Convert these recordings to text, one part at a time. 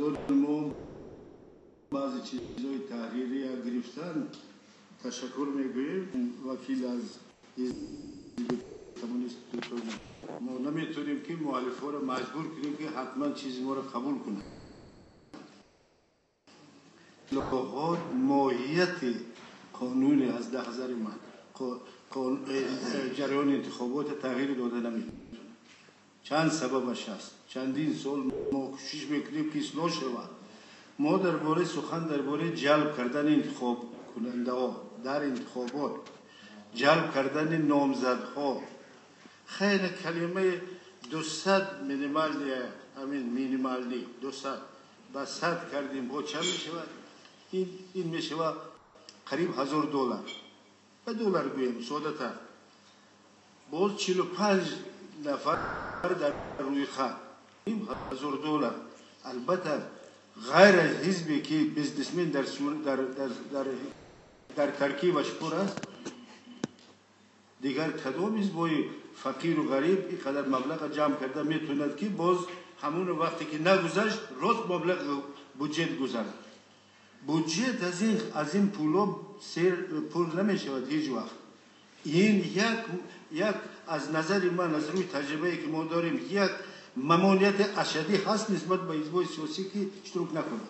Муаллифони мо баъзе чизҳои таҳририя гирифтан, ташаккур мегӯем. Вакил аз ҳизби коммунист, мо наметавонем, ки муаллифҳоро маҷбур кунем, ки ҳатман чизи моро қабул кунанд. Ислоҳот моҳияти қонуни аз назари ман ҷараёни интихоботро тағйир дода наметавонад. Чанд сабабаш аст. Чандин сол мо кӯшиш мекунем, ки ислоҳ шавад. Мо дар бораи сухан, дар бораи ҷалб кардани интихобкунандаҳо дар интихобот, ҷалб кардани номзадҳо, хеле калимаи 200 минимальный, ҳамин минимальный 200 ба 100 кардем, бо чанд мешавад? Ин мешавад қариб 1000 доллар. Ба доллар гӯем, содатар. Боз 45 нафар дар рӯйхат, 1000 доллар. Албатта, ғайр аз ҳизбе, ки бизнесмен дар таркибаш пур аст, дигар кадом ҳизбҳои фақиру ғариб ин қадар маблаға ҷамъ карда метавонад, ки боз ҳамон вақте ки нагузашт, рост маблағ буҷет гузарад? Буҷет аз ин пуло сер пур намешавад ҳеҷ вақт. Ин як аз назари ман, аз рӯи таҷрибае, ки мо дорем, як мамониати ашаддӣ ҳаст нисбат ба ҳизбҳои сиёсӣ, ки иштирок накунад.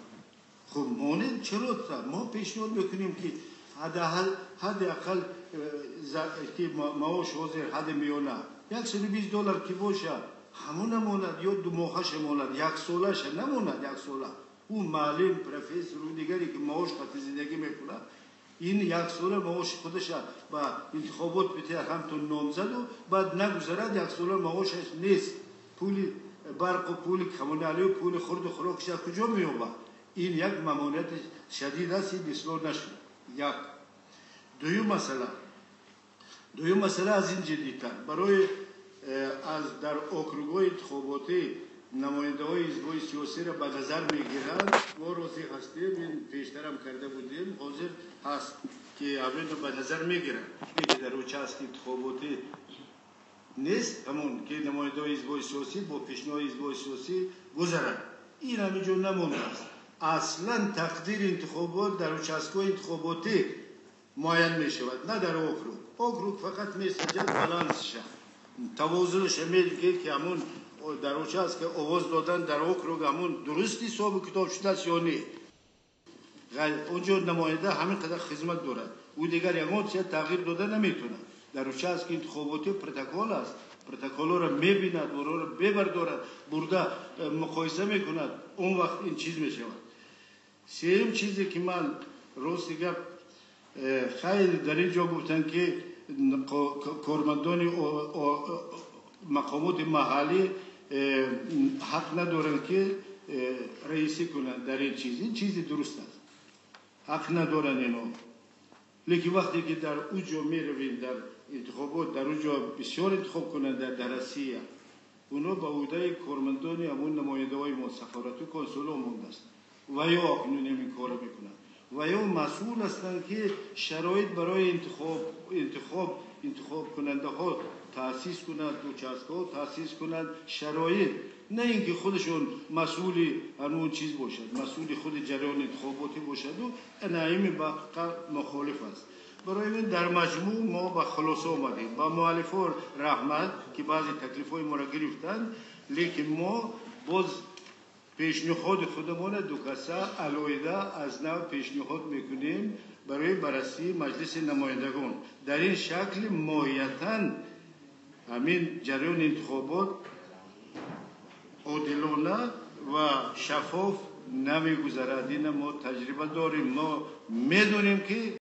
Хуб, монед чаро? Мо пешниҳод мекунем, ки ҳадди ақал ки маош ҳозир ҳадди миёна 120 доллар ки бошад, ҳамона монад ё думоҳаша монад, яксолаша намонад. Яксола ӯ муаллим, профессору дигаре, ки маош қати зиндагӣ мекунад, ин яксола маоши худаша ба интихобот битиҳад ҳамтун номзаду, баъд нагузарад, яксола маошаш нест. Пули барқу пули коммуналию пули хурду хӯрокиш аз куҷо меёбад? Ин як мамонияти шадид аст, ин ислоҳ нашуд. Як дуюм масъала аз ин ҷиддитар: барои аз дар округҳои интихоботӣ намояндаҳои ҳизбҳои сиёсиро ба назар мегиранд. Мо розӣ ҳастем, ин пештарам карда будем, ҳозир ҳаст, ки ҳаминро ба назар мегиранд, ки дар участки интихоботӣ нест, ҳамон ки намояндаҳои ҳизбҳои сиёсӣ бо пешниҳоди ҳизбҳои сиёсӣ гузаранд. Ин ҳамин ҷо намондааст. Аслан тақдири интихобот дар участкҳои интихоботӣ муайян мешавад, на дар округ. Округ фақат месанҷад балансша, тавозунаша, мегӯяд, ки ҳамун дар участка овоз додан дар округ ҳамун дуруст ҳисобу китоб шудааст ё не. Онҷо намоянда ҳамин қадар хизмат дорад, ӯ дигар ягон чиз тағйир дода наметавонад. Дар участки интихоботӣ протокол аст, протоколҳоро мебинад, онҳоро бебардорад, бурда муқоиса мекунад, он вақт ин чиз мешавад. Сеюм чизе, ки ман рости гап хайр, дар ин ҷо гуфтанд, ки кормандони мақомоти маҳаллӣ ҳақ надоранд, ки раисӣ кунанд дар ин чиз. Ин чизи дуруст аст, ҳақ надоранд ино. Лекин вақте ки дар ӯ ҷо меравем, дар интихобот, дар ӯ ҷо бисёр интихобкунанда дар Россия, онҳо ба ӯҳдаи кормандони ҳамон намояндаҳои мо, сафорату консуло мондааст ва ё акнун ин корро мекунанд ва ё масъул ҳастанд, ки шароит барои интихобкунандаҳо таъсис кунанд, участкаҳо таъсис кунанд, шароит, на ин ки худашон масъули ҳамон чиз бошад, масъули худи ҷараёни интихоботӣ бошаду наими ба мухолиф аст. Барои ин дар маҷмӯъ мо ба хулоса омадем. Ба муаллифҳо раҳмат, ки баъзе таклифҳои моро гирифтанд, лекин мо боз пешниҳоди худамона дукаса алоҳида аз нав пешниҳод мекунем барои баррасии Маҷлиси намояндагон. Дар ин шакли моҳиятан ҳамин ҷараёни интихобот одилона ва шаффоф намегузарад. Ина мо таҷриба дорем, мо медонем, ки